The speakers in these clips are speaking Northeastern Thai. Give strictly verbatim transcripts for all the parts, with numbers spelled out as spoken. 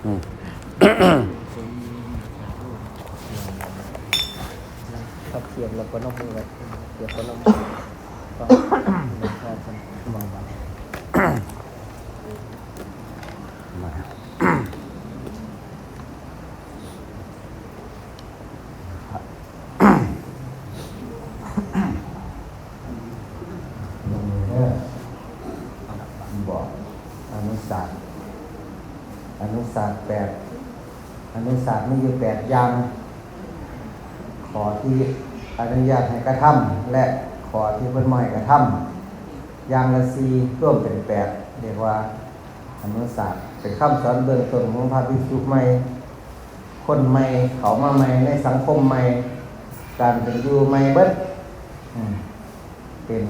อืม ครับ เตรียมแล้วก็นมมือไว้ เตรียมก็นมมือ ก็ มา บอก อนุศาสตร์ อนุศาสตร์แปด อนุศาสตร์มีอยู่แปดอย่าง ข้อที่อนุญาตให้กระทำ และข้อที่เพิ่นบ่ให้กระทำ อย่างละสี่ รวมเป็นแปด เรียกว่าอนุศาสตร์ เป็นคำสอนเบื้องต้นของพระภิกษุใหม่ คนใหม่ เข้ามาใหม่ในสังคมใหม่ การเป็นอยู่ใหม่เบิด อืม เป็น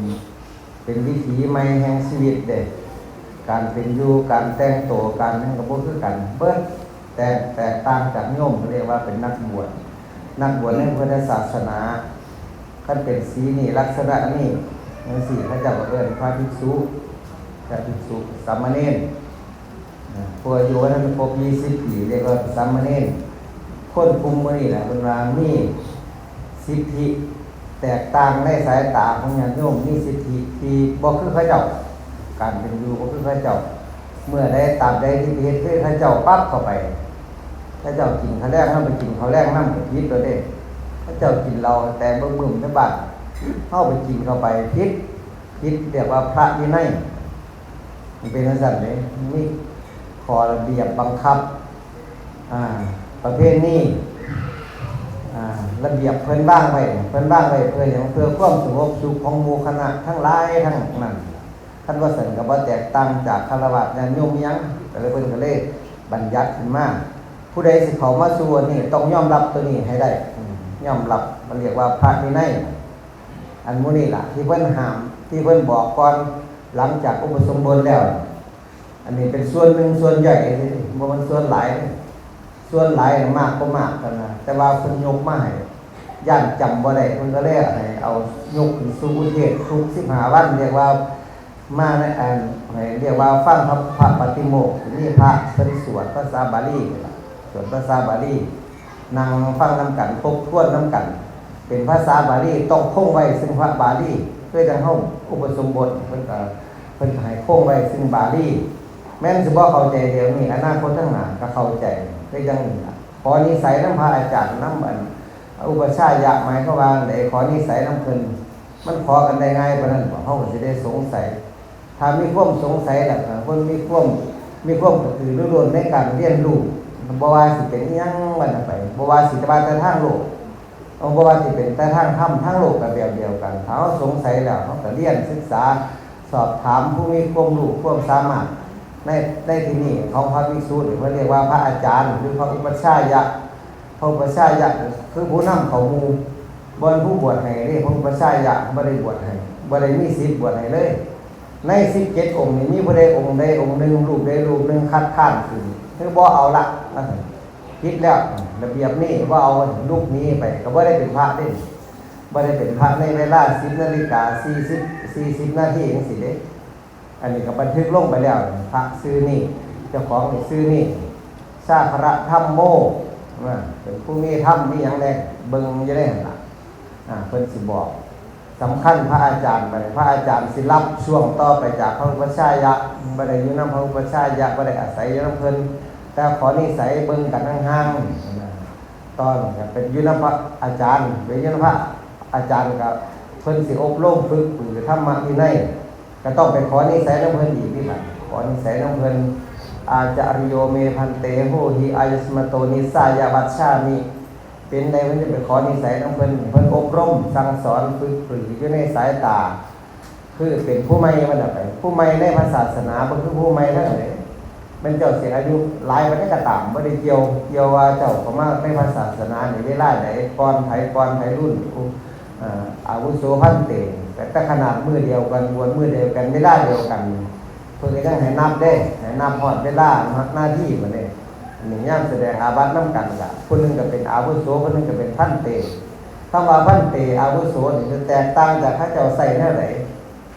เป็นวิถีใหม่แห่งชีวิตเด้ การเป็นอยู่ การแต่งตัว การหยังก็บ่คือกันเบิด แต่แตกต่างจากโยม เรียกว่าเป็นนักบวช นักบวชในพุทธศาสนา คันเป็นสีนี่ ลักษณะนี่ จั่งซี้ เขาเจ้าก็เอิ้นพระภิกษุ พระภิกษุ สามเณร นะ ผู้อายุบ่ทันครบยี่สิบปี เรียกว่าสามเณร คนกลุ่มหมู่นี้แหละ เพิ่นว่ามีสิทธิแตกต่างในสายตาของญาติโยม มีสิทธิที่บ่คือเขาเจ้า การเป็นอยู่บ่คือเขาเจ้า เมื่อใดตราบใดที่ไปเฮ็ดคือเขาเจ้าปั๊บเข้าไป เขาเจ้ากินข้าวแลง เฮาไปกินข้าวแลงนำก็ผิดแล้วเด้ เขาเจ้ากินเหล้าแตกบึ้มๆ ในบ้าน เฮาไปกินเข้าไปผิด ผิด เรียกว่าพระวินัย มันเป็นจั่งซั้นเด้ มีข้อระเบียบบังคับ อ่า ประเพณี อ่า ระเบียบเพิ่นวางไว้ เพิ่นวางไว้เพื่อหยัง เพื่อความสงบสุขของหมู่คณะทั้งหลายทั้งนั้น คันว่าซั่นก็บ่แตกต่างจากฆราวาสญาติโยมอิหยัง ก็เลยเพิ่นก็เลยบัญญัติขึ้นมา ผู้ใดสิเข้ามาสู่อันนี้ต้องยอมรับตัวนี้ให้ได้ อืม ยอมรับ มันเรียกว่าพระวินัย อันหมู่นี้ล่ะ ที่เพิ่นห้าม ที่เพิ่นบอกก่อน หลังจากอุปสมบทแล้ว อันนี้เป็นส่วนหนึ่ง ส่วนย่อย บ่แม่นส่วนหลาย ส่วนหลายน่ะมากบ่มากเท่านั้น แต่ว่าเพิ่นยกมาให้ ย้านจำบ่ได้ เพิ่นก็เลยให้เอายกขึ้นสู่อุเทศทุกสิบห้าวัน เรียกว่ามาในอัน ให้เรียกว่าฟังพระ พระปาฏิโมกข์ มีพระเพิ่นสวดภาษาบาลีนี่ล่ะ สวดภาษาบาลี นั่งฟังนำกัน ทบทวนนำกัน เป็นภาษาบาลี ต้องคงไว้ซึ่งพระบาลี คือจั่งเฮาอุปสมบท เพิ่นก็ เพิ่นก็ให้คงไว้ซึ่งบาลี แม้นสิบ่เข้าใจเดี๋ยวนี้ อนาคตข้างหน้าก็เข้าใจ คือจั่งนี้ล่ะ ขอนิสัยนำพระอาจารย์ นำอันอุปัชฌายะ หมายความว่าจั่งใด ขอนิสัยนำเพิ่น มันขอกันได้ง่ายปานนั้นบ่ เฮาก็สิได้สงสัย ถ้ามีความสงสัยแล้วก็เพิ่นมีความ มีความกระตือรือร้นในการเรียนรู้ บ่ว่าสิเป็นอิหยังว่านั่นไป บ่ว่าสิว่าแต่ทางโลก เอา บ่ว่าสิเป็นแต่ทางธรรม ทางโลกก็แบบเดียวกัน ถ้าเฮาสงสัยแล้ว เฮาก็เรียนศึกษา สอบถามผู้มีความรู้ความสามารถ ใน ในที่นี้ของพระภิกษุนี่เพิ่นเรียกว่าพระอาจารย์ หรือพระอุปัชฌายะ พระอุปัชฌายะคือผู้นำเข้าหมู่ บ่แม่นผู้บวชให้เด้ พระอุปัชฌายะบ่ได้บวชให้ บ่ได้มีสิทธิ์บวชให้เลย ในสิบเจ็ดองค์นี่มีผู้ใดองค์ใดองค์หนึ่ง รูปใดรูปหนึ่งคัดค้านขึ้น คือบ่เอาละ ว่าซั่น ผิดแล้ว ระเบียบนี้บ่เอา ลุกหนีไป ก็บ่ได้เป็นพระเด้ บ่ได้เป็นพระในเวลาสิบนาฬิกาสี่สิบ สี่สิบนาทีจั่งซี้เด้ อันนี้ก็บันทึกลงไปแล้ว พระชื่อนี้ เจ้าของนี่ชื่อนี้ สาคระธัมโม นะ เป็นผู้มีธรรมมีหยังแน่ เบิ่งอยู่ในหั่นล่ะ อ่า เพิ่นสิบอก สำคัญพระอาจารย์ไป พระอาจารย์สิรับช่วงต่อไปจากพระอุปัชฌายะ บ่ได้อยู่นำพระอุปัชฌายะ บ่ได้อาศัยอยู่นำเพิ่น แต่ขอนิสัยเบิ่งกันห่างๆ นะ ต่อมาก็เป็นอยู่นำพระอาจารย์ เป็นอยู่นำพระอาจารย์ก็เพิ่นสิอบรมฝึกปรือธรรมวินัย ก็ต้องไปขอนิสัยนำเพิ่นอีกนี่ล่ะ ขอนิสัยนำเพิ่น อาจาริโยเมภันเต โหหิอายัสมะโต นิสสายะวัชชามิ เป็นใดเพิ่นจะไปขอนิสัยนำเพิ่น เพิ่นอบรมสั่งสอนฝึกปรืออยู่ในสายตา คือเป็นผู้ใหม่มันน่ะไป ผู้ใหม่ในพระศาสนาบ่คือผู้ใหม่ทั้งหลาย แม่นเจ้าสิอายุหลายปานใดก็ตาม บ่ได้เกี่ยว เกี่ยวว่าเจ้าเข้ามาในพระศาสนานี่เวลาใด ก่อนไผ ก่อนไผ รุ่นผู้ อ่า อาวุโสพันเต แต่ขนาดมื้อเดียวกัน บวชมื้อเดียวกัน เวลาเดียวกัน เพิ่นก็ยังให้นับเด้ ให้นับฮอดเวลา ฮอดนาทีบัดนี้ อันนี้ยามแสดงอาบัตินำกันก็ ผู้หนึ่งก็เป็นอาวุโส ผู้หนึ่งก็เป็นพันเต คำว่าพันเต อาวุโสนี่คือแตกต่างจากเขาเจ้าใช้แนวใด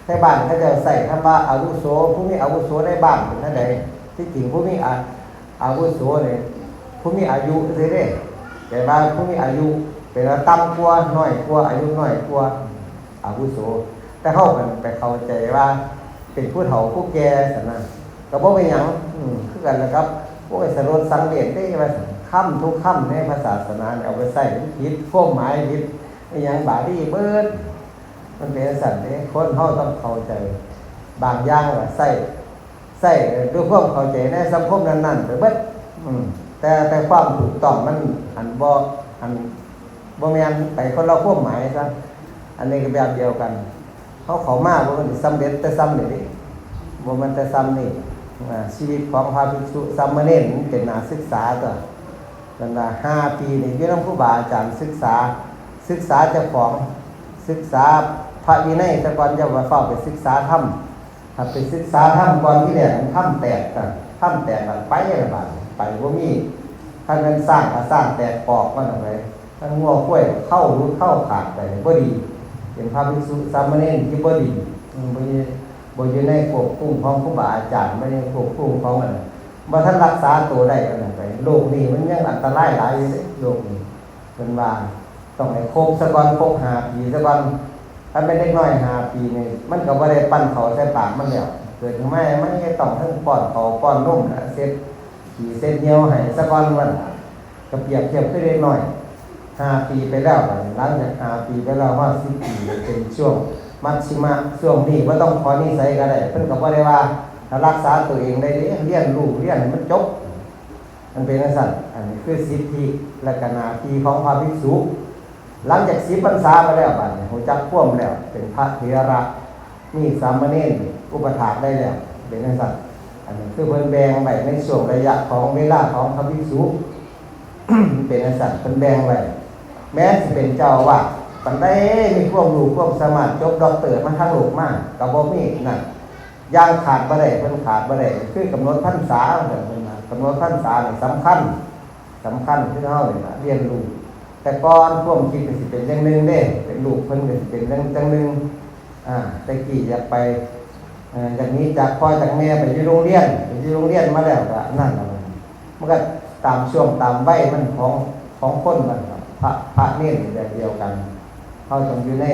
ไทบ้านเขาเจ้าใช้คำว่าอาวุโส ผู้มีอาวุโสในบ้านเป็นแนวใด ที่จริงผู้มีอา อาวุโสเนี่ย ผู้มีอายุซื่อเด้ แต่ว่าผู้มีอายุ เป็นว่าต่ำกว่า น้อยกว่า อายุน้อยกว่า อาวุโส แต่เฮากันไปเข้าใจว่าเป็นผู้เฒ่าผู้แก่ซั่นนะ ก็บ่เป็นหยัง อืม คือกันล่ะครับ โอ้ย สลดสังเวชเด้ ว่าซั่น คำทุกคำในพระศาสนาเนี่ย เอาไปใช้มันผิด ความหมายผิด อิหยังบาลีเบิด มันเป็นจั่งซั้นเด้ คนเฮาต้องเข้าใจ บางอย่างว่าใช้ ใช้ด้วยความเข้าใจในสังคมนั้นๆ ไปเบิด อืม แต่ แต่ความถูกต้องมัน อันบ่ อันบ่แม่น ไปคนละความหมายซะ อันนี้ก็แบบเดียวกัน เฮาเข้ามาบ่แม่นสิสำเร็จแต่ส่ำนี้เด้ บ่แม่นแต่ส่ำนี้ อ่า ชีวิตของพระภิกษุสามเณรมันเป็นน่าศึกษาตั๊ว เพิ่นว่าห้าปีนี่อยู่นำครูบาอาจารย์ศึกษา ศึกษาเจ้าของ ศึกษาพระวินัยซะก่อน อย่าว่าฟ้าวไปศึกษาธรรม ถ้าไปศึกษาธรรมก่อนทีแรกมันธรรมแตกตั๊ว ธรรมแตกแล้วไปละบาดนี้ ไปบ่มี คันแม่นช้างก็ช้างแตกปอกมันออกไป คันงัวควายเข้าหลุดเข้าขาดไปบ่ดี เป็นพระภิกษุสามเณรที่บ่ดี อืม บ่อยู่ บ่อยู่ในควบคุมของครูบาอาจารย์ บ่อยู่ในควบคุมของอันนั้น บ่ทันรักษาตัวได้อันนั้นไป โลกนี้มันยังอันตรายหลายอยู่เด้ โลกนี้ เพิ่นว่าต้องให้ครบซะก่อน ครบห้าปีซะก่อน คันแม่นเด็กน้อยห้าปีนี่ มันก็บ่ได้ปั้นข้าวใส่ปากมันแล้ว เกิดขึ้นมามันก็ต้องทั้งป้อนข้าวป้อนนมน่ะ เช็ดขี้เช็ดเยี่ยวให้ซะก่อน ว่าซั่น ก็เปรียบเทียบคือเด็กน้อย ห้าปีไปแล้ว บัดนี้หลังจากห้าปีไปแล้ว ฮอดสิบปี เป็นช่วงมัชชิมะ ช่วงนี้บ่ต้องขอนิสัยก็ได้ เพิ่นก็บ่ได้ว่า ถ้ารักษาตัวเองได้เด้ เรียนรู้ เรียนให้มันจบ มันเป็นจั่งซั้น อันนี้คือสิทธิและก็หน้าที่ของพระภิกษุ หลังจากสิบพรรษาไปแล้ว บัดนี้รู้จักความแล้ว เป็นพระเถระ มีสามเณรอุปัฏฐากได้แล้ว เป็นจั่งซั้น อันนี้คือเพิ่นแบ่งไว้ในช่วงระยะของเวลาของพระภิกษุ เป็นจั่งซั้น เพิ่นแบ่งไว้ แม้สิเป็นเจ้าอาวาสปานใด มีความรู้ความสามารถ จบด็อกเตอร์มาทางโลกมา ก็บ่มีนั่น อย่างขาดบ่ได้ เพิ่นขาดบ่ได้ คือกำหนดพรรษา เพิ่นว่ากำหนดพรรษานี่สำคัญ สำคัญคือเฮานี่ล่ะเรียนรู้ แต่ก่อนความคิดก็สิเป็นอย่างหนึ่งเด้ เป็นลูกเพิ่นก็สิเป็นอย่าง อย่างหนึ่ง อ่า แต่กี้อยากไป เอ่อ อยากหนีจากพ่อจากแม่ไปอยู่โรงเรียน ไปอยู่โรงเรียนมาแล้วก็นั่นล่ะ มันก็ตามช่วงตามวัยมันของ ของคนมันครับ พระ พระเณรแบบเดียวกัน เฮาต้องอยู่ใน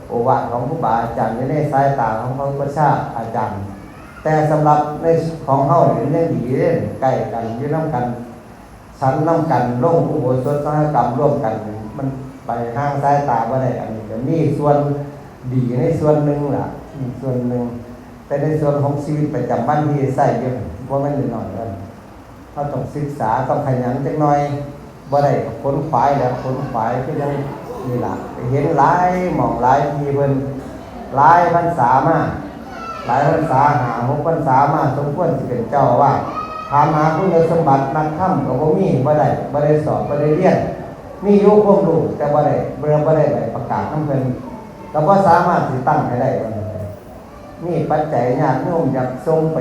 โอวาทของครูบาอาจารย์ อยู่ในสายตาของพระอุปัชฌาย์อาจารย์ แต่สำหรับในของเฮานี่มันยังดีเด้ ใกล้กัน อยู่นำกัน ฉันนำกัน ลงอุโบสถสังฆกรรมร่วมกัน มันไปห่างสายตาบ่ได้ อันนี้ก็มีส่วนดีในส่วนหนึ่งล่ะ มีส่วนหนึ่ง แต่ในส่วนของชีวิตประจำวันที่ใช้อยู่ บ่แม่นน้อยๆเด้อ เราต้องศึกษา ต้องขยันจักหน่อย บ่ได้ก็ขนขวายแหล้ว ขนขวายคือยังนี่ล่ะ ไปเห็นหลายหม่องหลายที่เพิ่น หลายพรรษามา หลายพรรษา ห้าหกพรรษามา สมควรสิเป็นเจ้าอาวาส ถามหาคุณสมบัตินักธรรมก็บ่มี บ่ได้ บ่ได้สอบ บ่ได้เรียน มีอยู่ความรู้ แต่บ่ได้ บ่ได้ บ่ได้ใบประกาศนำเพิ่น ก็บ่สามารถสิตั้งให้ได้ว่าซั่นเถาะ มีปัจจัยญาติโยมอยากส่งไป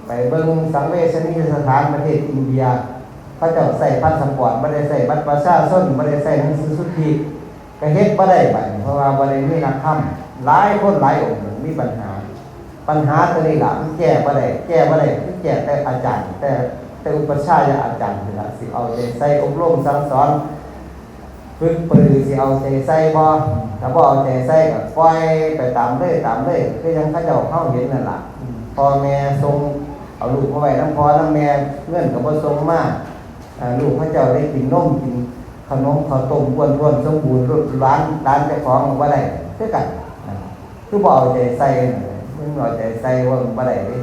ไปเบิ่งสังเวชนียสถานประเทศอินเดีย เขาเจ้าใช้พาสปอร์ต บ่ได้ใช้บัตรประชาชน บ่ได้ใช้หนังสือสุทธิ ก็เฮ็ดบ่ได้บัดนี้ เพราะว่าบ่ได้มีนักธรรม หลายคนหลายองค์มีปัญหา ปัญหาตัวนี้ล่ะมันแก้บ่ได้ แก้บ่ได้คือแก้แต่อาจารย์ แต่ แต่อุปัชฌาย์อาจารย์นี่ล่ะ สิเอาใจใส่อบรมสั่งสอน ฝึกปรือสิเอาใจใส่บ่ ถ้าบ่เอาใจใส่ก็ปล่อยไปตามเลย ตามเลย คือจั่งเขาเจ้าเฮาเห็นนั่นล่ะ พ่อแม่ส่งเอาลูกมาไว้นำพ่อนำแม่ เงินก็บ่ส่งมา อ่า ลูกเขาเจ้าได้กินนมกินขนมข้าวต้มอ้วนท้วนสมบูรณ์ ลูกหลาน หลานเจ้าของก็บ่ได้คือกัน อ่า คือบ่เอาใจใส่ มันเอาใจใส่ว่ามันบ่ได้เด้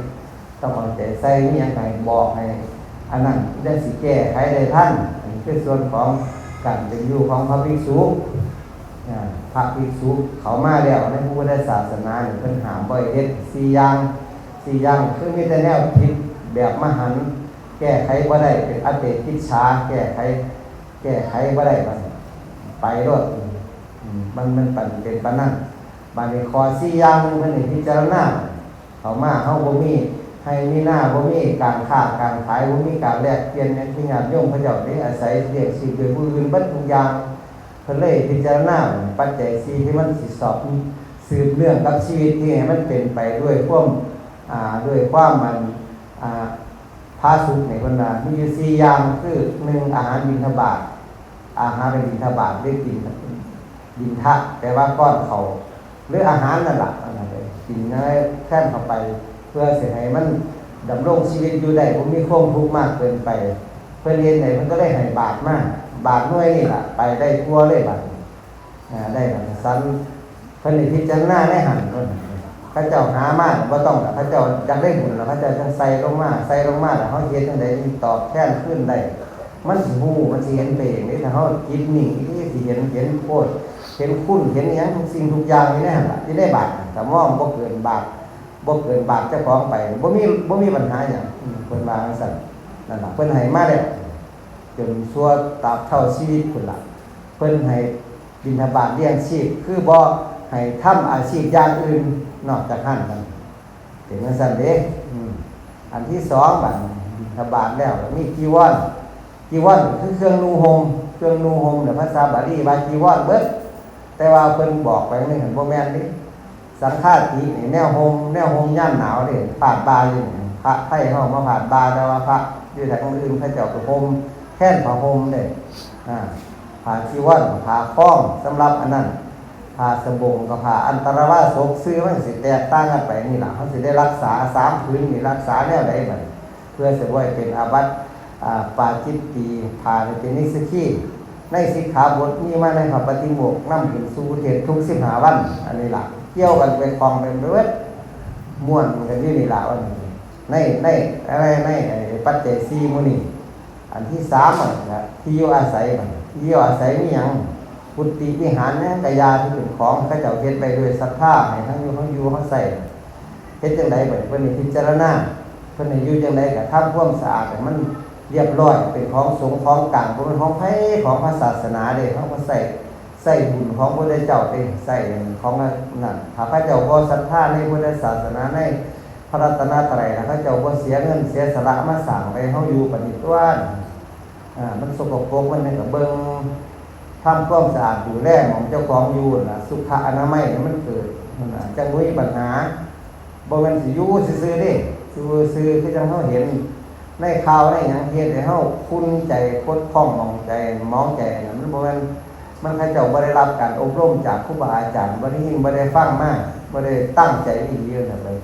ต้องเอาใจใส่ มีหยังให้บอกให้ อันนั้นจั่งสิแก้ไขได้ทัน อันนี้คือส่วนของการเป็นอยู่ของพระภิกษุ อ่า พระภิกษุเข้ามาแล้วในพระพุทธศาสนานี่ เพิ่นห้ามบ่ให้เฮ็ดสี่อย่าง สี่อย่างคือมีแต่แนวผิดแบบมหันต์ แก้ไขบ่ได้ เป็นอเตกิจฉา แก้ไข แก้ไขบ่ได้ บัดนี้ไปโลด อืม มัน มันเป็น เป็นปานนั้น บัดนี้ข้อสี่อย่างนี่ เพิ่นให้พิจารณา เข้ามาเฮาบ่มีไฮ่มีนา บ่มีการค้าการขาย บ่มีการแลกเปลี่ยนหยังคือญาติโยมเขาเจ้าเด้ อาศัยเลี้ยงชีพด้วยผู้อื่นเบิดทุกอย่าง เพิ่นเลยพิจารณาปัจจัยสี่ที่มันสิสอบสืบเนื่องกับชีวิตที่ให้มันเป็นไปด้วยความ อ่า ด้วยความมัน อ่า พระสุขนี่เพิ่นว่ามีอยู่สี่อย่าง คือ หนึ่ง อาหารบิณฑบาต อาหารบิณฑบาต หรือ บิณฑ บิณฑะ แปลว่าก้อนข้าว หรืออาหารนั่นล่ะ อันนั้นเลย กินในแทนเข้าไป เพื่อสิให้มันดำรงชีวิตอยู่ได้ บ่มีความทุกข์มากเกินไป เพิ่นเฮ็ดให้ เพิ่นก็เลยให้บาตรมา บาตรหน่วยนี่ล่ะ ไปได้ทั่วเลยบัดนี้ อ่า ได้บัดนี้ สัน เพิ่นได้พิจารณาในหั่นเพิ่น เขาเจ้าหามาบ่ต้องล่ะ เขาเจ้าอยากได้บุญล่ะ เขาเจ้าจั่งใส่ลงมา ใส่ลงมาแล้วเฮาสิเฮ็ดจั่งใด๋ ตอบแทนคืนได้ มันสิฮู้ มันสิเห็นไปเองเด้ ถ้าเฮาจิตนิ่งอีหลี สิเห็น เห็นโทษ เห็นคุณ เห็นอิหยังทุกสิ่งทุกอย่างอยู่ในหั่นล่ะ อยู่ในบาตร ถ้ามองบ่เกินบาตร บ่เกินบาตรเจ้าของไป บ่มี บ่มีปัญหาหยัง อืม เพิ่นว่าจั่งซั่น นั่นล่ะ เพิ่นให้มาแล้ว จนชั่วตราบเท่าชีวิตพุ้นล่ะ เพิ่นให้บิณฑบาตเลี้ยงชีพ คือบ่ให้ทำอาชีพอย่างอื่นนอกจากหั่น มันเป็นจั่งซั่นเด้ อืม อันที่สอง บัดนี้บิณฑบาตแล้วมีจีวร จีวรก็คือเครื่องนุ่งห่ม เครื่องนุ่งห่มเนี่ยภาษาบาลีว่าจีวรเบิด แต่ว่าเพิ่นบอกไปนี่หั่นบ่แม่นเด้ สังฆาตินี่แนวห่ม แนวห่มยามหนาวเด้ พาดบ่าอยู่นี่ พระไทยเฮามาพาดบ่า แต่ว่าพระอยู่ทางอื่นเขาเจ้าก็ห่มแทนผ้าห่มเด้ อ่า ผ้าจีวรก็ผ้าคล้องสำหรับอันนั้น ผ้าสบงกับผ้าอันตรวาสก ชื่อมันสิแตกต่างกันไปนี่ล่ะ เฮาสิได้รักษาสามผืนนี่ รักษาแนวใด๋บัดนี้ เพื่อสิบ่ให้เป็นอาบัติ อ่า ปาจิตตีย์ ผ้านี่เป็นนิสสกี ในสิกขาบทมีมาในพระปาฏิโมกข์ นำขึ้นสู่อุเทศทุกสิบห้าวัน อันนี้ล่ะ เกี่ยวกันไปคล้องไปเบิด ม่วนกันอยู่นี่ล่ะ ว่านี่ ใน ใน ใน ใน ใน ไอ้ปัจจัยสี่หมู่นี้ อันที่สาม อันนี้ล่ะ ที่อยู่อาศัย บัดนี้ ที่อยู่อาศัยมีหยัง กุฏิวิหารหยังกะยา ที่เป็นของเขาเจ้าเฮ็ดไว้ด้วยศรัทธา ให้ทั้งอยู่ ทั้งอยู่ ทั้งใช้ เฮ็ดจั่งใด๋บัดนี้ เพิ่นให้พิจารณา เพิ่นให้อยู่จั่งใด๋ ก็ทำความสะอาดให้มันเรียบร้อย เป็นของสงฆ์ของกลาง บ่แม่นของไผ ของพระศาสนาเด้ เฮาก็ใช้ ใช้บุญของพระพุทธเจ้าเด้ ใช้ของนั่น ถ้าเขาเจ้าบ่ศรัทธาในพุทธศาสนา ในพระรัตนตรัย แล้วเขาเจ้าบ่เสียเงินเสียสละมาสร้างไว้ให้เฮาอยู่ บัดนี้ตั๊ว อ่า มันสกปรก มันนี่ก็เบิ่ง ทำความสะอาด ดูแลหม่องเจ้าของอยู่นั่นล่ะ สุขอนามัยให้มันเกิดนั่นล่ะ จั่งบ่มีปัญหา บ่แม่นสิอยู่ซื่อๆเด้ อยู่ซื่อคือจั่งเฮาเห็นในข่าวในหยัง เฮ็ดให้เฮาขุ่นใจ ขัดข้องหมองใจ หมองใจนั่น มันบ่แม่น มัน เขาเจ้าบ่ได้รับการอบรมจากครูบาอาจารย์ บ่ได้ยิน บ่ได้ฟังมา บ่ได้ตั้งใจอีหลีนั่นล่ะ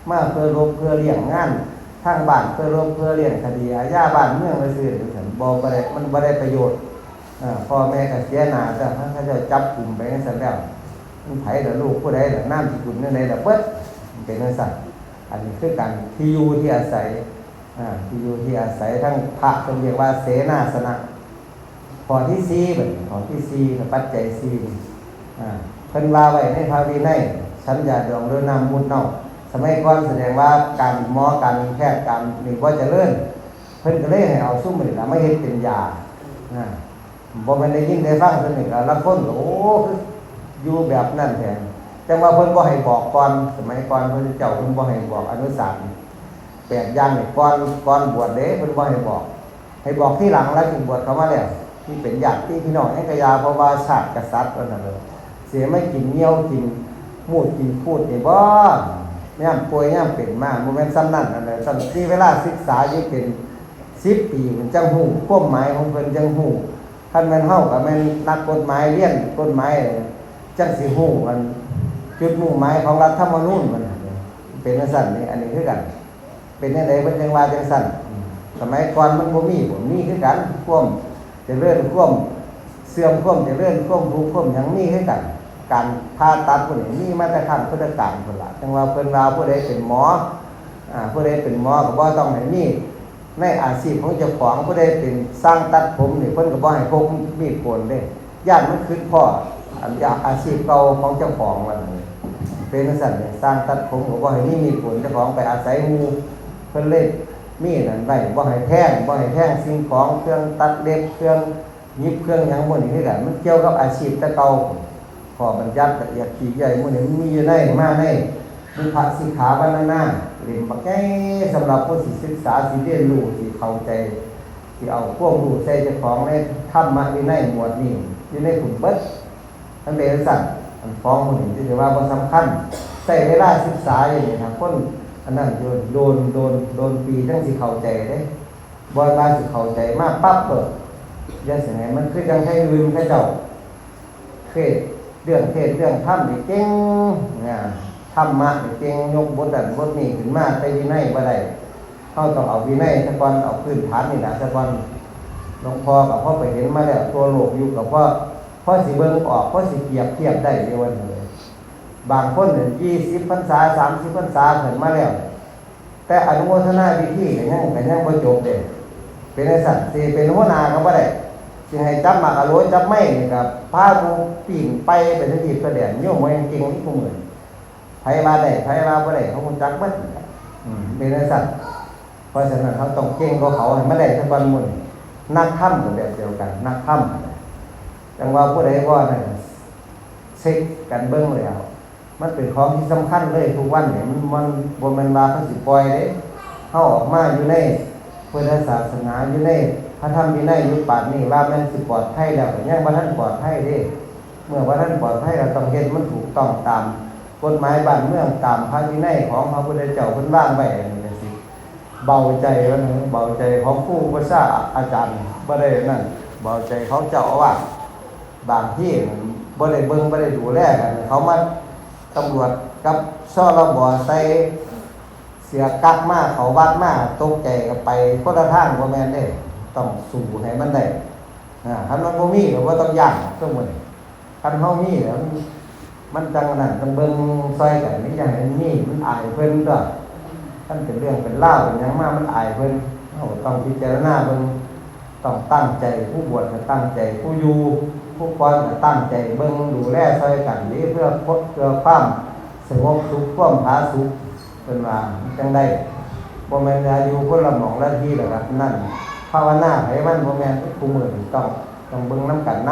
มาเพื่อหลบเพื่อเลี่ยงงานทางบ้าน เพื่อหลบเพื่อเลี่ยงคดีอาญาบ้านเมืองซื่อๆ จั่งซั่น บ่ บ่ได้ มันบ่ได้ประโยชน์ เอ่อ พ่อแม่ก็เสียหน้าซะ เขาเจ้าจับกุมไปจั่งซั่นแล้ว มันไผล่ะ ลูกผู้ใดล่ะ นามสกุลจั่งใดล่ะ เบิด มันเป็นจั่งซั่น อันนี้คือการที่อยู่ที่อาศัย อ่า ที่อยู่ที่อาศัย ทั้งพระเพิ่นเรียกว่าเสนาสนะ ข้อที่สี่ บัดนี้ ข้อที่สี่ ก็ปัจจัยสี่ อ่า เพิ่นว่าไว้ในพระวินัย ฉันยาดองด้วยน้ำมูตรเน่า สมัยก่อนแสดงว่าการหมอ การแพทย์ การนี่บ่เจริญ เพิ่นก็เลยให้เอาซุมนี่ล่ะมาเฮ็ดเป็นยา อ่า บ่แม่นได้ยินได้ฟังเท่านี้ก็ลางคนก็ โอ้ คืออยู่แบบนั้นแท้ จั่งว่าเพิ่นบ่ให้บอกก่อน สมัยก่อนพระพุทธเจ้าเพิ่นบ่ให้บอกอนุสาสน์ แปดอย่างนี่ ก่อน ก่อนบวชเด้ เพิ่นบ่ให้บอก ให้บอกทีหลัง หลังจากบวชเข้ามาแล้ว ที่เป็นญาติพี่น้องหยังกะยา เพราะว่าชาติกษัตริย์ว่าซั่นเถาะ สิให้มากินเหยี่ยว กินมูด กินคูดนี่บ่ ยามป่วยยามเป็นมา บ่แม่นส่ำนั้น อันนั้น ต้องมีเวลาศึกษาอยู่เป็นสิบปี มันจั่งฮู้ ความหมายของเพิ่นจั่งฮู้ คันแม่นเฮาก็แม่นนักกฎหมาย เรียนกฎหมาย จั่งสิฮู้อันจุดมุ่งหมายของรัฐธรรมนูญมัน เป็นจั่งซั่นนี่ อันนี้คือกัน เป็นจั่งใด๋เพิ่นจั่งว่าจั่งซั่น สมัยก่อนมันบ่มี บ่มีคือกัน ความเจริญ ความเสื่อม ความเจริญ ความทุกข์ ความหยังมีคือกัน การผ่าตัดพวกนี้มีมาแต่ครั้งพุทธกาลพุ้นล่ะ จั่งว่าเพิ่นว่าผู้ใดเป็นหมอ อ่า ผู้ใดเป็นหมอก็บ่ต้องให้มี ในอาชีพของเจ้าของ ผู้ใดเป็นช่างตัดผมนี่ เพิ่นก็บ่ให้พกมีดโกนเด้ ย้านมันคิดพ้ออันอาชีพเก่าของเจ้าของว่าซั่น เป็นจั่งซั่นเด้ ช่างตัดผมก็บ่ให้มีมีดโกน เจ้าของไปอาศัยหมู่ เพิ่นเลยมีนั่นไว้ บ่ให้แทง บ่ให้แทงสิ่งของ เครื่องตัดเล็บ เครื่องหยิบ เครื่องหยังหมู่นี้คือกัน มันเกี่ยวกับอาชีพแต่เก่า ข้อบัญญัติละเอียดปลีกย่อยหมู่นี้มันมีอยู่ใน มาใน บุพพสิกขาวันนา เล่มบักใหญ่ สำหรับผู้สิศึกษา สิเรียนรู้ สิเข้าใจ สิเอาความรู้ใส่เจ้าของในธรรมวินัยหมวดนี้ อยู่ในพุ้นเบิด มันเป็นจั่งซั่น อันของหมู่นี้ที่ถือว่าบ่สำคัญ ใช้เวลาศึกษาอยู่นี่ ถ้าคน อันนั้นโดนโดนโดนโดนปีจั่งสิเข้าใจเด้ บ่ว่าสิเข้าใจมาปั๊บโลด อย่าสิให้มันคือจั่งไทอื่นเขาเจ้า เทศน์ เรื่องเทศน์เรื่องธรรมนี่เก่งนะ ธรรมะนี่เก่ง ยกบทนั้นบทนี้ขึ้นมา แต่วินัยบ่ได้ เฮาต้องเอาวินัยซะก่อน เอาพื้นฐานนี่ล่ะซะก่อน หลวงพ่อก็พอไปเห็นมาแล้ว ทั่วโลกอยู่ก็พอ พอสิเบิ่งออก พอสิเปรียบเทียบได้อยู่ว่าซั่นเด้ บางคนเนี่ย ยี่สิบพรรษา สามสิบพรรษาขึ้นมาแล้ว แต่อนุโมทนาพิธีก็ยัง ก็ยังบ่จบเด้ เป็นจั่งซั้น สิเป็นหัวหน้าก็บ่ได้ สิให้จับหมากอะโหลจับไม้นี่ก็พาหมู่ปิ้งไป ไปทางนี้ไปแดน โยมบ่ยังเก่งนี่ผู้มื้อนี้ ไผว่าได้ ไผว่าบ่ได้ เขารู้จักเบิดนั่นแหละ อืม เป็นจั่งซั้น เพราะฉะนั้นเฮาต้องเก่งกว่าเขาให้มันได้ซะก่อนหมู่นี้ นักธรรมก็แบบเดียวกัน นักธรรม จั่งว่าผู้ใดบ่นั่น เช็คกันเบิ่งแล้ว มันเป็นของที่สำคัญเลยทุกวันเนี่ย มัน มันบ่แม่นว่าเขาสิปล่อยเด้ เฮาออกมาอยู่ในพุทธศาสนา อยู่ในพระธรรมวินัยอยู่ปานนี้ ว่าแม่นสิปลอดภัยแล้ว ก็ยังบ่ทันปลอดภัยเด้ เมื่อบ่ทันปลอดภัย เราต้องเฮ็ดมันถูกต้องตามกฎหมายบ้านเมือง ตามพระวินัยของพระพุทธเจ้าเพิ่นวางไว้ อันนี้ก็สิเบาใจว่าหนึ่ง เบาใจของครูอุปัชฌาย์อาจารย์ บ่ได้นั่น เบาใจของเจ้าอาวาส บางทีบ่ได้เบิ่งบ่ได้ดูแลกัน เขามาตำรวจกับ ชลบ ใส่เสื้อกั๊กมา เข้าวัดมา ตกใจก็ไปคนละทาง บ่แม่นเด้ ต้องสู้ให้มันได้ อ่า คันมันบ่มีก็บ่ต้องย้าน ซุมื้อนี้ คันเฮามีแล้ว มันจั่งนั้น ต้องเบิ่งซ่อยกัน นี่อย่าให้มันมี มันอายเพิ่นตั๊ว คันเป็นเรื่องเป็นราวเป็นหยังมา มันอายเพิ่น เฮาต้องพิจารณาเบิ่ง ต้องตั้งใจ ผู้บวชก็ตั้งใจ ผู้อยู่ ผู้ก่อนก็ตั้งใจ เบิ่งดูแลซ่อยกัน นี่เพื่อ เพื่อความสงบสุข ความผาสุก เพิ่นว่า มันจั่งได้ บ่แม่นว่าอยู่คนละหม่องละที่แล้วก็นั่น ภาวนาไผมัน บ่แม่น คู่มื้อนี้ต้อง ต้องเบิ่งนำกันน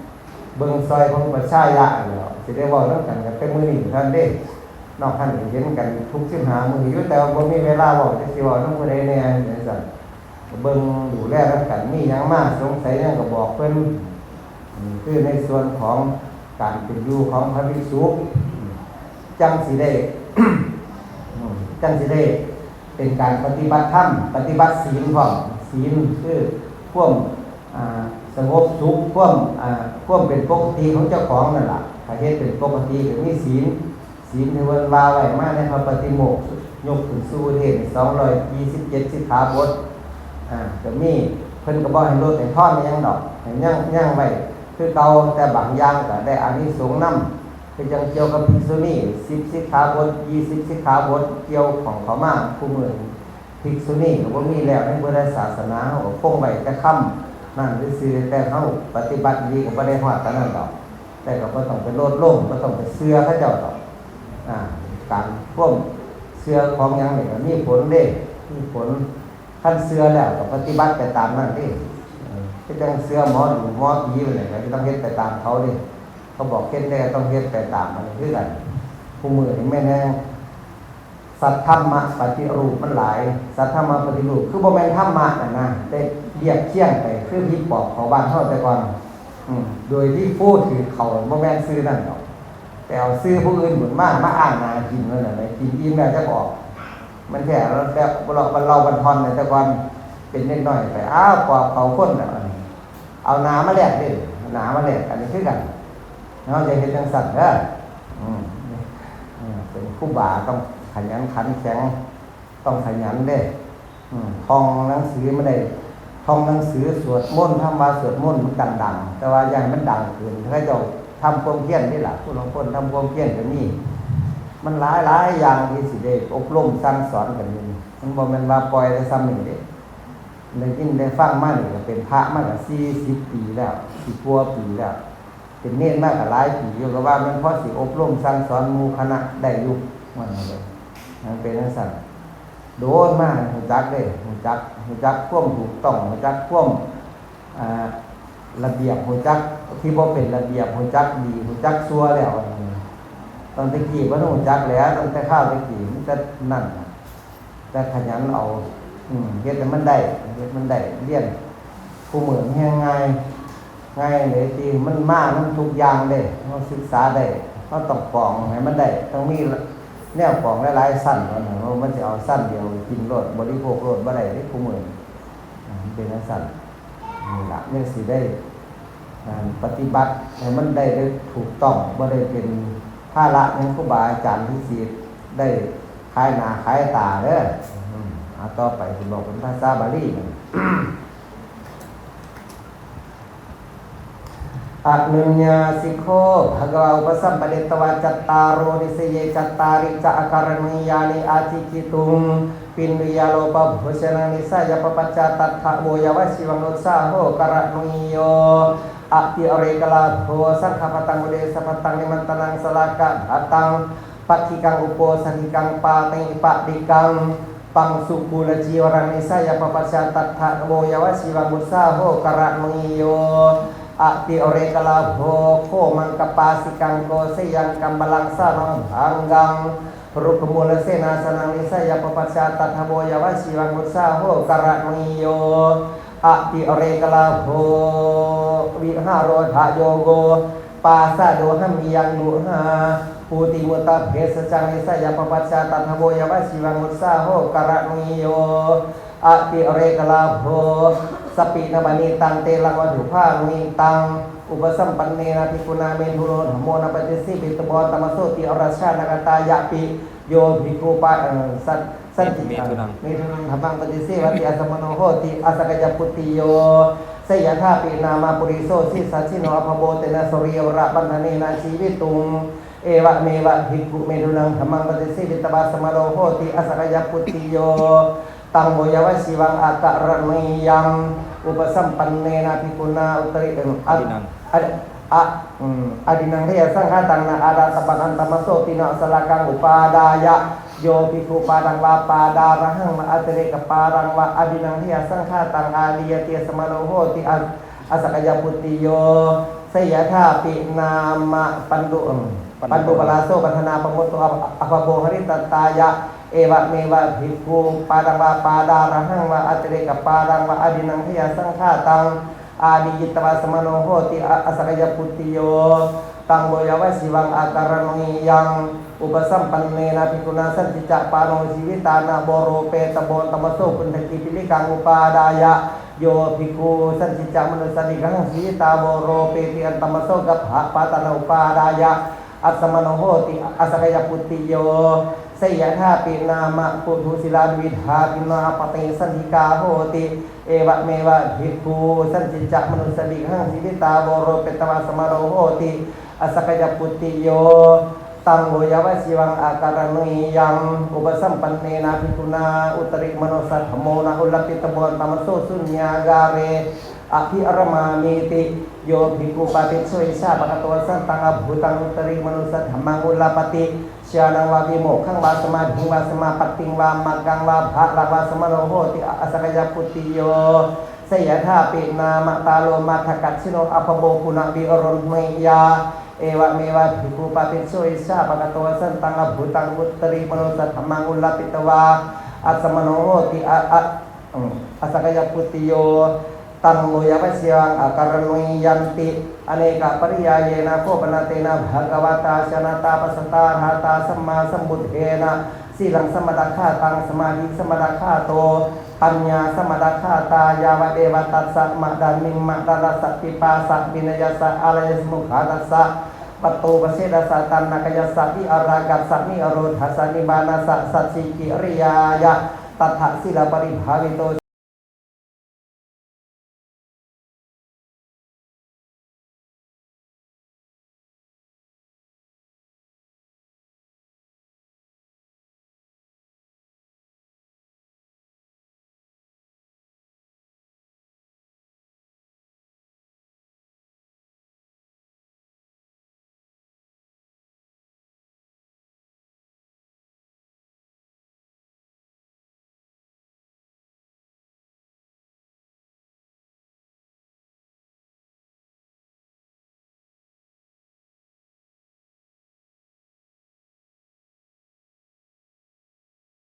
ำ เบิ่งซ่อยของประชาญาตินั่นแหล้ว สิได้เว้านำกันก็แต่มื้อนี้เท่านั้นเด้ นอกนั้นก็เห็นกันทุกสิบห้ามื้ออยู่ แต่ว่าบ่มีเวลาเว้า จักสิเว้านำผู้ใดแหน่ จั่งซั้น เบิ่งดูแลนำกัน มีหยังมาสงสัยหยังก็บอกเพิ่น อืม คือในส่วนของการเป็นอยู่ของพระภิกษุ อืม จั่งสิได้ อืม จั่งสิได้เป็นการปฏิบัติธรรม ปฏิบัติศีลพร้อม ศีลคือความ อ่า สงบสุข ความ อ่า ความเป็นปกติของเจ้าของนั่นล่ะ ถ้าเฮ็ดเป็นปกติก็มีศีล ศีลที่เพิ่นว่าไว้มาในพระปาฏิโมกข์ ยกขึ้นสู่อุเทศน์ สองร้อยยี่สิบเจ็ดสิกขาบท อ่า ก็มี เพิ่นก็บ่ให้ลดให้ทอนอิหยังดอก ให้ยัง ยังไว้คือเก่า แต่บางอย่างก็ได้อานิสงส์นำ คือจั่งเกี่ยวกับภิกษุณี สิบสิกขาบท ยี่สิบสิกขาบท เกี่ยวข้องเข้ามาคู่มื้อนี้ ภิกษุณีก็บ่มีแล้วในพุทธศาสนา เฮาก็คงไว้แต่คำนั้นซื่อๆ แต่เฮาปฏิบัติดีก็บ่ได้ฮอดปานนั้นดอก แต่ก็บ่ต้องไปโลดโลม บ่ต้องไปเชื่อเขาเจ้าดอก อ่า การความเชื่อของหยังนี่ก็มีผลเด้ มีผล คันเชื่อแล้วก็ปฏิบัติไปตามนั้นเด้ เออ คือจั่งเชื่อหมอดูหมอผีไปเลย ก็ต้องเฮ็ดไปตามเขาเด้ เขาบอกเฮ็ดได้ก็ต้องเฮ็ดไปตามมันคือกัน คู่มื้อนี้แม่นแฮง สัทธรรมปฏิรูปมันหลาย สัทธรรมปฏิรูปคือบ่แม่นธรรมะนั่นนะ แต่เรียกเคียงไปคือผีปอบเข้าบ้านเฮาแต่ก่อน อืม โดยที่ผู้ถือเขาบ่แม่นชื่อนั่นดอก ไปเอาชื่อผู้อื่นบุญมา มาอ้างหน้ากินนั่นน่ะ กินอิ่มแล้วจักออก มันแท้แล้ว แบบเรา เราบันทอนเนี่ย แต่ก่อนเป็นเด็กน้อยไป อ้าว ปอบเขาคนน่ะ เอาหน้ามาแลกเด้ เอาหน้ามาแลก อันนี้คือกัน เฮาจะเฮ็ดจั่งซั้นเด้อ อืม อืม เป็นครูบาต้องขยันขันแข็ง ต้องขยันเด้ อืม ท่องหนังสือมาได้ ท่องหนังสือสวดมนต์ ทำวัตรสวดมนต์มันดังๆ แต่ว่าอย่าให้มันดังเกิน เขาเจ้าทำความเพียรนี่ล่ะ ผู้ลางคนทำความเพียรก็มี มันหลายๆอย่างที่สิได้อบรมสั่งสอนกันอยู่ มันบ่แม่นว่าปล่อยแต่ซ่ำนี่เด้ ได้ยินได้ฟังมานี่ก็เป็นพระมาก็สี่สิบปีแล้ว สิกว่าปีแล้ว เป็นเณรมาก็หลายปีอยู่ ก็ว่ามันพอสิอบรมสั่งสอนหมู่คณะได้อยู่ ว่านั่นเลย มันเป็นจั่งซั้น โดนมารู้จักเด้ รู้จัก รู้จักความถูกต้อง รู้จักความ อ่า ระเบียบ รู้จักที่บ่เป็นระเบียบ รู้จักดี รู้จักชั่วแล้ว ตั้งแต่กี้บ่รู้จักแล้ว ตั้งแต่คราวแต่กี้มันจะนั่นน่ะ แต่ขยันเอา อืม เฮ็ดให้มันได้ เฮ็ดมันได้ เรียน คู่มื้อมันแฮงง่าย ง่ายเลยที่มันมา มันทุกอย่างเด้ เฮาศึกษาได้ เฮาต้องกรองให้มันได้ ต้องมี แนวกองหลายๆชั้นว่าซั่น ว่ามันสิเอาชั้นเดียวกินโลด บริโภคโลดบ่ได้เด้ผู้มื้อนี้ อ่า มันเป็นจั่งซั้น นี่ล่ะ ยังสิได้ อ่า ปฏิบัติให้มันได้ ได้ถูกต้อง บ่ได้เป็นภาระหยังครูบาอาจารย์ที่สิได้ขายหน้าขายตาเด้อ อืม เอาต่อไปสิบอกเป็นภาษาบาลี Anuññāsiko bhagavā upasampanītvā cattāro nisayye cattāri ca akaraṇīyāni ācikkhituṃ pindiyālopabhojanam nisayya papacca tattha vo yāvajīvaṃ ussāho karaṇīyo. Atirekalābho saṅghapataṃ udesapataṃ nimantanaṃ salākapataṃ pakkhigaṃ uposathigaṃ pāṭipaṭikaṃ paṃsukulacīvaraṃ nisayya papacca tattha vo yāvajīvaṃ ussāho karaṇīyo. Atirekalābho kho maṅgapāsikaṃ kho seyyaṃ kammalaṃ saraṇaṃ bhaṅgaṃ rukkhamūlasenāsanaṃ nisayya papacca tattha vo yāvajīvaṃ ussāho karaṇīyo. Atirekalābho vihāro dhayogo pāsādo hamhiyaṃ guhā pūti mutta bhesajaṃ nisayya papacca tattha vo yāvajīvaṃ ussāho karaṇīyo. Atirekalābho sappīnapaṇītaṃ telaṃ vatthupaṇītaṃ upasampannena bhikkhunā meḍūno dhammo na paṭisīvitabbo ṭhānaso ti aracchānakatāyapi yo bhikkhu pa- eh, sat- Santi- Meḍūnaṃ. Meḍūnaṃ dhammaṃ paṭisevati asamaṇo hoti asakyaputtiyo. Seyyathāpi nāma puriso sisajjhino abhabbo tena soriyavarabandhanena jīvituṃ evameva bhikkhu meḍūnaṃ dhammaṃ paṭisevitvā samaṇo hoti asakyaputtiyo. Taṃ vo yāvajīvaṃ akaraṇīyaṃ upasampannena bhikkhunā uttari- em, at- Adinaṃ. ad- a- mm, adinnaṃ kheyyasaṅkhātaṃ na āratabbaṃ antamaso ti na salākaṃ upādāya yo bhikkhu pādaṃ vā pādārahaṃ vā atirekapādaṃ vā adinnaṃ kheyyasaṅkhātaṃ ādiyati asamaṇo hoti a- asakyaputtiyo. Seyyathāpi nāma paṇḍu- em, Paṇḍu- paṇḍupalāso paṇḍanāpamutto ab- abhabbo haritattāya evameva bhikkhu pādaṃ vā pādārahaṃ vā atirekapādaṃ vā adinnaṃ kheyyasaṅkhātaṃ ādiyitvā samaṇo hoti a- asakyaputtiyo. Taṃ vo yāvajīvaṃ akaraṇīyaṃ upasampannena bhikkhunā sañcicca pāṇo jīvitā nāvo ropetabbo antamaso puññakkhetti piṇḍikaṃ upādāya yo bhikkhu sañcicca manussadiṭṭhaṃ jīvitā vo ropeti antamaso gabbhapātana upādāya asamaṇo hoti asakyaputtiyo. Seyyathāpi nāma puthū sīlā dvividhā khiṇṇā paṭisaṅkhikā hoti evameva bhikkhu sañcicca manussadiṭṭhaṃ jīvitā vo ropetvā samaṇo hoti asakyaputtiyo. Taṃ vo yāvajīvaṃ akaraṇīyaṃ upasampannena bhikkhunā uttarimanussādhammo na ullapitabbo antamaso suññāgāre abhiramāmīti. Yo bhikkhu pāpiccho icchāpakato asantaṃ abhabhūtaṃ uttarimanussādhammaṃ ullapati, jhānaṃ vā vimokkhaṃ vā samādhiṃ vā samāpattiṃ vā maggaṃ vā phalaṃ vā samaṇo hoti asakyaputtiyo. Seyyathāpi nāma tāro mathakaccino abhabbo punaviruḷhiyā evameva bhikkhu pāpiccho icchāpakato asantaṃ abhabhūtaṃ uttarimanussādhammaṃ ullapitvā asamaṇo hoti a- a- asakyaputtiyo. Taṃ vo yāvajīvaṃ akaraṇīyanti anekapariyāyena kho pana tena bhagavatā jānatā passatā arahatā sammāsambuddhena sīlaṃ samādakkhātaṃ samādhi samādakkhato paññā samādakkhātā yāvadeva tassa madanimatarassa pipāsavinayassa ālāyasamugghātassa pattupacchedassa taṇhakkhayassa virāgassa nirodhassa nibbānassa sacchikiriyāya tattha sīlaparibhāvito